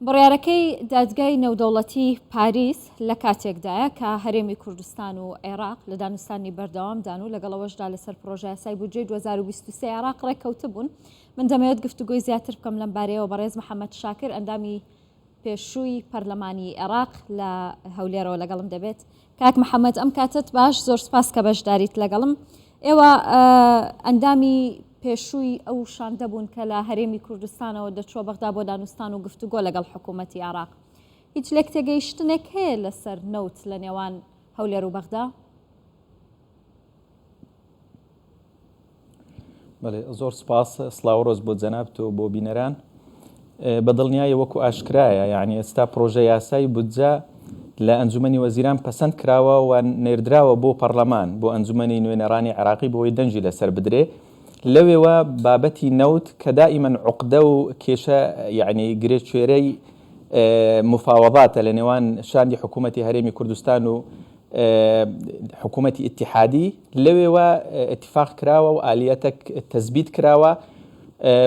بڕیارەکەی دادگای نێودەوڵەتی پاریس لە کاتێکدایە کە هەرێمی کوردستان و عێراق لە دانوستانی بەردەوامدان و لەگەڵ ئەوەشدا لەسەر پڕۆژەیاسای بودجەی 2023 عێراق ڕێککەوتبوون. من دەمەوێت گفتوگۆی زیاتر بکەم لەم بارەیەوە بەڕێز محەمەد شاکر ئەندامی پێشووی پەرلەمانی عێراق لە هەولێرەوە لەگەڵم دەبێت. کاک محەمەد ئەم کاتەت باش زۆر سپاس کە بەشداریت لەگەڵم. ئێوە ئەندامی پێشووی ئەو شاندە بوون کە لە هەرێمی کوردستانەوە دەچووە بەغدا بۆ دانوستان و گفتوگۆ لەگەڵ حکوومەتی عێراق. هیچ لێکتێگەیشتنێک هەیە لەسەر نەوت لە نێوان هەولێر و بەغدا؟ بەڵێ زۆر سپاس سڵاو ڕۆز بۆ جەنابت و بۆ بینەران بە دڵنیایی وەکو ئاشکرایە یعنی ئێستا پرۆژە یاسای بودجە لە ئەنجومەنی وەزیران پەسەند کراوە و نێردراوە بۆ پەرلەمان بۆ ئەنجومەنی نوێنەرانی عێراقی بۆی دەنگی لەسەر بدرێ لەوێوە بابەتی نەوت کە دائیمەن عقدە و کێشە یعنی گرێچێرەی مفاوەضاتە لە نێوان شاندی حکوومەتی هەرێمی کوردستان و حکوومەتی ئیتیحادی لەوێوە ئیتیفاق کراوە و ئالیەتەک تەزبیت کراوە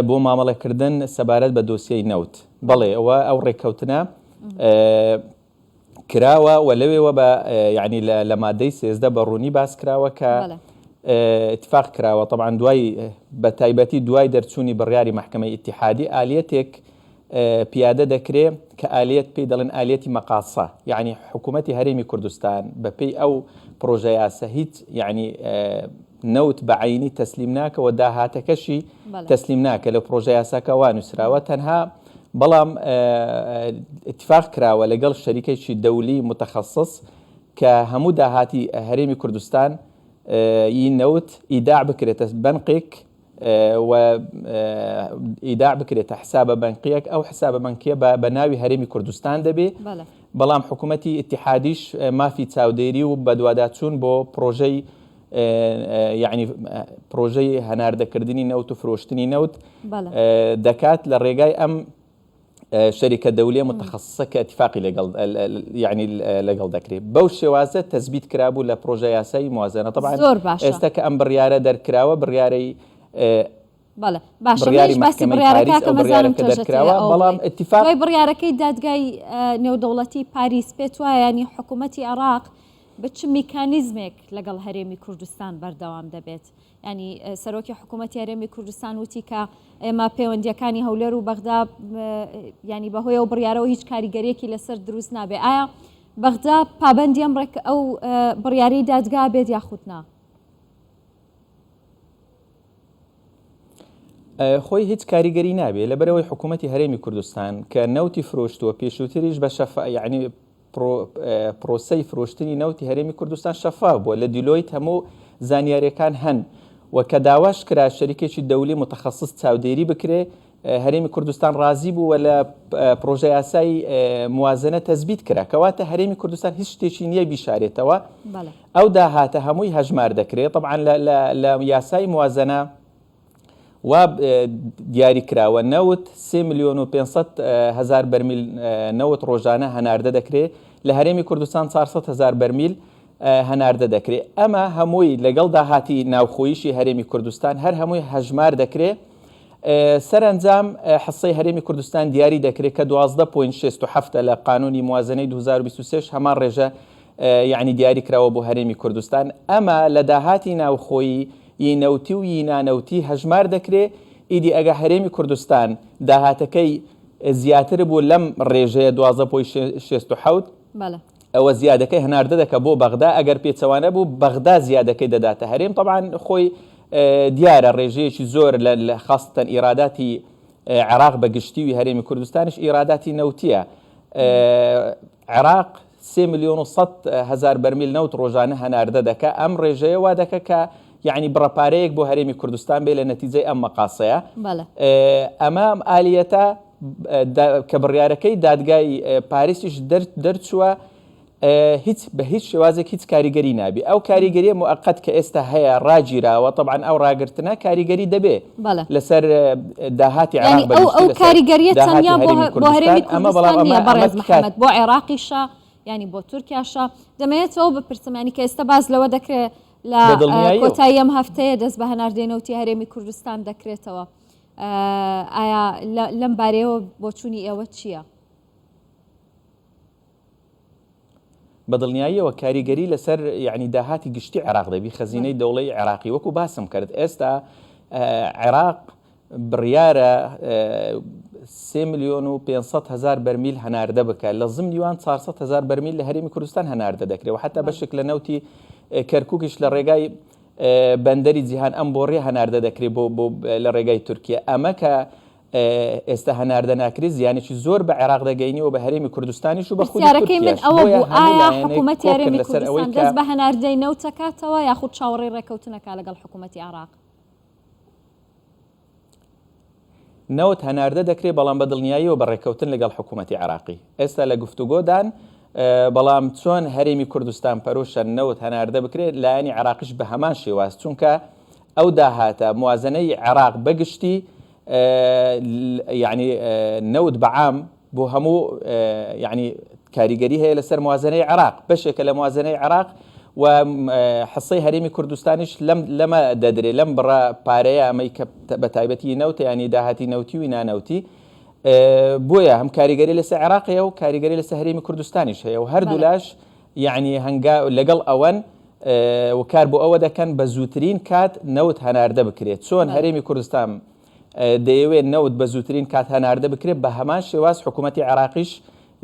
بۆ مامەڵەکردن سەبارەت بە دۆسیەی نەوت. بەڵێ ئەوە ئەو ڕێککەوتنە کراوە و لەوێوە بە یعنی لە مادەی 13 بە ڕوونی باس کراوە کە اتفاق کراوە طبعا دوای بە تایبەتی دوای دەرچوونی بڕیاری محکمەی ئیتیحادی ئالیەتێک پیادە دەکرێ کە ئالیەت پێی دەڵێن ئالیەتی مەقاسە یەعنی حکوومەتی هەرێمی کوردستان بە پێی ئەو پڕۆژە یاسا هیچ یەعنی نەوت بە عەینی تەسلیم ناکە و داهاتەکەشی تەسلیم ناکە لە پڕۆژە یاساکە وا نووسراوە تەنها بەڵام اتفاق کراوە لەگەڵ شەریکێکی دەولی متخصص کە هەموو داهاتی هەرێمی کوردستان ی نەوت ئیداع بکرێتە بەنقێک و ئیداع بکرێتە حسابە بەنقیەک ئەو حسابە بەنکیە بە ناوی هەرێمی کوردستان دەبێ بەڵام حکوومەتی ئیتحادیش مافی چاودێری و بەدواداچوون بۆ پرۆژەی یعنی پرۆژەی هەناردەکردنی نەوت و فرۆشتنی نەوت دەکات لە ڕێگای ئەم شەریکە دەولیە متخصصە کە اتفاقی لەگەڵ یعنی لەگەڵ دەکرێت بەو شێوازە تەزبیت کرابوو لە پرۆژە یاسایی موازنە طبعا زۆر باشە ئێستا کە ئەم بڕیارە دەرکراوە بڕیارەی بەڵێ باشە بڕیاری منیش باسی مەحکەمەی بڕیارەکە پاریس ئەو کەم ئەزانم بڕیارە کە تۆش دەتەوێ دەرکراوە ئەوە بەڵام بڵێی اتفاق دوای بڕیارەکەی دادگای نێودەوڵەتی پاریس پێت وایە یانی حکوومەتی عێراق بە چ میکانیزمێک لەگەڵ هەرێمی کوردستان بەردەوام دەبێت یانی سەرۆکی حکوومەتی هەرێمی کوردستان وتی کە ئێمە پەیوەندیەکانی هەولێر و بەغدا ینی بەهۆی ئەو بڕیارەوە هیچ کاریگەریەکی لەسەر دروست نابێ ئایا بەغدا پابندی ئەم ڕێک ئەو بڕیاری دادگا بێت یاخود نا؟ خۆی هیچ کاریگەری نابێ لەبەرەوەی حکوومەتی هەرێمی کوردستان کە نەوتی فرۆشتووە پێشووتریش بە شەفا یعنی پرۆسەی فرۆشتنی نەوتی هەرێمی کوردستان شەفاف بووە، لە دیلۆیت هەموو زانیارییەکان هەن و کە داواش کرا شەریکێکی دەولی موتەخەسس چاودێری بکرێ، هەرێمی کوردستان ڕازی بوو و لە پرۆژەیاسای موازنە تەزبیت کرا. کەواتە هەرێمی کوردستان هیچ شتێکی نییە بیشارێتەوە. ئەو داهاتە هەمووی هەژمار دەکرێ. تەبعەن لە یاسای موازنە، وا دیاری کراوە نەوت سێ ملیۆن و 500 هەزار بەرمیل نەوت ڕۆژانە هەناردە دەکرێت لە هەرێمی کوردستان 400 هەزار بەرمیل هەناردە دەکرێت ئەمە هەمووی لەگەڵ داهاتی ناوخۆیشی هەرێمی کوردستان هەر هەمووی هەژمار دەکرێت سەرەنجام حسەی هەرێمی کوردستان دیاری دەکرێت کە 12.67 لە قانونی موازنەی 2023 هەمان ڕێژە یعنی دیاری کراوە بۆ هەرێمی کوردستان ئەمە لە داهاتی ناوخۆیی ی نەوتی و ی نانەوتی هەژمار دەکرێ، ئیدی ئەگە هەرێمی کوردستان داهاتەکەی زیاتر بوو لەم ڕێژەیە 12 پۆی 67 ئەوە زیادەکەی هەناردە دەکا بۆ بەغدا، ئەگەر پێچەوانە بوو بەغدا زیادەکەی دەداتە هەرێم، تەبعەن خۆی دیارە ڕێژەیەکی زۆر لە خاستەن ئیراداتی عێراق بە گشتی و هەرێمی کوردستانیش ئیراداتی نەوتیە. عێراق سێ ملیۆن و 100 هەزار بەرمیل نەوت ڕۆژانە هەناردە دەکا، ئەم ڕێژەیە وا دەکا کە یەعنی بڕە پارەیەک بۆ هەرێمی کوردستان بێ لە نەتیجەی ئەم مەقاسەیە. ئەمە ئەم ئالیەتە کە بڕیارەکەی دادگای پاریسیش دەرچووە هیچ بە هیچ شێوازێک هیچ کاریگەری نابی ئەو کاریگەریە موقت کە ئێستا هەیە ڕاگیراوە طبعا ئەو ڕاگرتنە کاریگەری دەبێ لەسەر داهاتی عێراق ئەو ئەو کاریگەریە تەنیا بۆ هەرێمی کوردستان نییە بەڕێز محەمەد بۆ عێراقیشە ینی بۆ تورکیاشە دەمەوێتەوە بپرسم ینی کە ئێستا باس لەوە دەکرێت لە کۆتایی ئەم هەفتەیە دەست بە هەناردەی نەوتی هەرێمی کوردستان دەکرێتەوە ئایا لەم بارەیەوە بۆچوونی ئێوە چییە؟ بە دڵنیاییەوە کاریگەری لەسەر یعنی داهاتی گشتی عێراق دەبی خەزینەی دەوڵەی عێراقی وەکو باسم کرد ئێستا عێراق بڕیارە سێ ملیۆن و 500 هزار بەرمیل هەناردە بکە لە زمنی وان 400 هزار بەرمیل لە هەرێمی کوردستان هەناردە دەکرێت و حتا بەشێک لە نەوتی کەرکووکیش لە ڕێگای بەندەری جیهان ئەم بۆڕیە هەناردە دەکرێت بۆ بۆ لە ڕێگای تورکیا ئەمە کە ئێستا هەناردە ناکرێت زیانێکی زۆر بە عێراق دەگەینی و بە هەرێمی کوردستانیش و بە خودی پرسیارەکەی من تورکیاش ئەوە بۆیە بوو هەموو ئایا لایەنێک حکوومەتی کۆکن هەرێمی لەسەر ئەوەی کوردستان کە دەست بە هەناردەی نەوت دەکاتەوە یاخود چاوەڕێی ڕێککەوتنەکە لەگەڵ حکوومەتی عێراق؟ نەوت هەناردە دەکرێت، بەڵام بە دڵنیاییەوە بە ڕێککەوتن لەگەڵ حکوومەتی عێراقی. ئێستا لە گفتوگۆدان، بەڵام چۆن هەرێمی کوردستان پەرۆشە نەوت هەناردە بکرێت، لایەنی عێراقیش بە هەمان شێواز، چونکە ئەو داهاتە موازنەی عێراق بە گشتی یعنی نەوت بە عام بۆ هەموو یعنی کاریگەری هەیە لەسەر موازنەی عێراق بەشێکە لە موازنەی عێراق و حسەی هەرێمی کوردستانیش لەم لەمە دەدرێ لەم بڕە پارەیە ئەمەی کە بە تایبەتی نەوتە ینی داهاتی نەوتی و نانەوتی بۆیە هەم کاریگەری لەسەر عێراق هەیە و کاریگەری لەسەر هەرێمی کوردستانیش هەیە و هەردوولاش یعنی هەنگا لەگەڵ ئەوەن و کار بۆ ئەوە دەکەن بە زووترین کات نەوت هەناردە بکرێت چۆن هەرێمی کوردستان دەیەوێت نەوت بە زووترین کات هەناردە بکرێت، بە هەمان شێواز حکوومەتی عێراقیش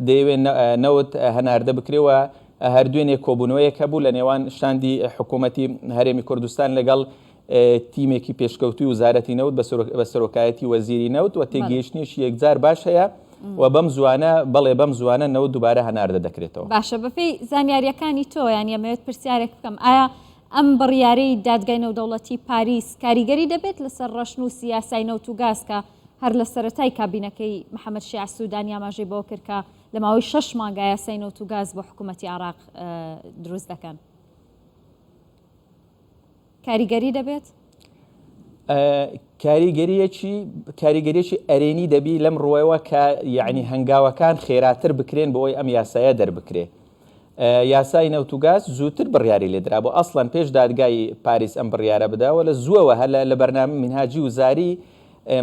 دەیەوێت نەوت هەناردە بکرێت و هەر دوێنێ کۆبوونەوەیەک هەبوو لە نێوان شاندی حکوومەتی هەرێمی کوردستان لەگەڵ تیمێکی پێشکەوتووی وزارەتی نەوت بە سەرۆکایەتی وەزیری نەوت و تێگەیشتنێکی یەکجار باش هەیە و بەم زووانە بەڵێ بەم زووانە نەوت دووبارە هەناردە دەکرێتەوە. باشە بەپێی زانیارییەکانی تۆ یان ئەمەوێت پرسیارێک بکەم ئایا ئەم بڕیارەی دادگای نێودەوڵەتی پاریس کاریگەری دەبێت لەسەر ڕەشنووسی یاسای نەوت و گاز کە هەر لە سەرەتای کابینەکەی محەمەد شیاع سوودانی ئاماژەی بەوە کرد کە لە ماوەی شەش مانگا یاسای نەوت و گاز بۆ حکوومەتی عێراق دروست دەکەن؟ کاریگەری دەبێت؟ کاریگەریەکی کاریگەریەکی ئەرێنی دەبی لەم ڕووەوە کە یعنی هەنگاوەکان خێراتر بکرێن بۆ ئەوەی ئەم یاسایە دەربکرێ. یاسای نەوت و گاز زووتر بڕیاری لێدرابوو ئەسڵەن پێش دادگای پاریس ئەم بڕیارە بدا و لە زووەوە هەر لە بەرنامە مینهاجی وزاری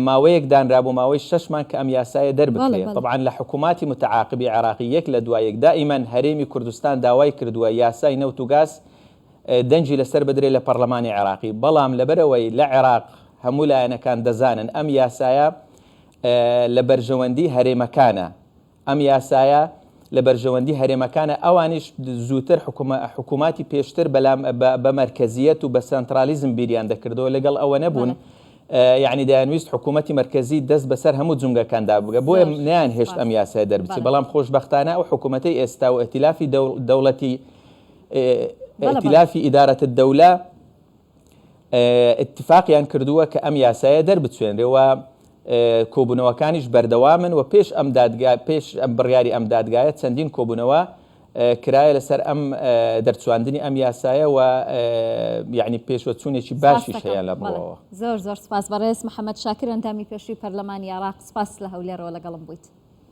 ماوەیەک دانرابوو ماوەی شەش مانگ کە ئەم یاسایە دەربکرێ تەبعەن لە حکووماتی متعاقبی عێراقی یەک لە دوای یەک دائیمەن هەرێمی کوردستان داوای کردووە یاسای نەوت و گاز دەنگی لەسەر بدرێ لە پەڕلەمانی عێراقی بەڵام لەبەرئەوەی لە عێراق هەموو لایەنەکان دەزانن ئەم یاسایە لە بەرژەوەندی هەرێمەکانە ئەم یاسایە لە بەرژەوەندی هەرێمەکانە، ئەوانیش زووتر حکوماتی پێشتر بەلام بە مەرکەزیەت و بە سەنترالیزم بیریان دەکردەوە لەگەڵ ئەوە نەبوون یعنی دەیانویست حکوومەتی مەرکەزی دەست بەسەر هەموو جومگەکاندا بگە بۆیە نەیان هێشت ئەم یاسایە دەربچێت بەڵام خۆشبەختانە ئەو حکوومەتەی ئێستا و ئیتیلافی دەوڵەتی ئیتیلافی ئیدارەت الدەولە ئیتفاقیان کردووە کە ئەم یاسایە دەربچوێنرێ و کۆبوونەوەکانیش بەردەوامن و پێش ئەم دادگا پێش ئەم بڕیاری ئەم دادگایە چەندین کۆبوونەوە کرایە لەسەر ئەم دەرچواندنی ئەم یاسایە و یعنی پێشوەچوونێکی باشیش هەیە لە بڕەوە. زۆر زۆر سپاس بەڕێز محەممەد شاکر ئەندامی پێشووی پەرلەمانی عێراق سپاس لە هەولێرەوە لەگەڵم بوویت.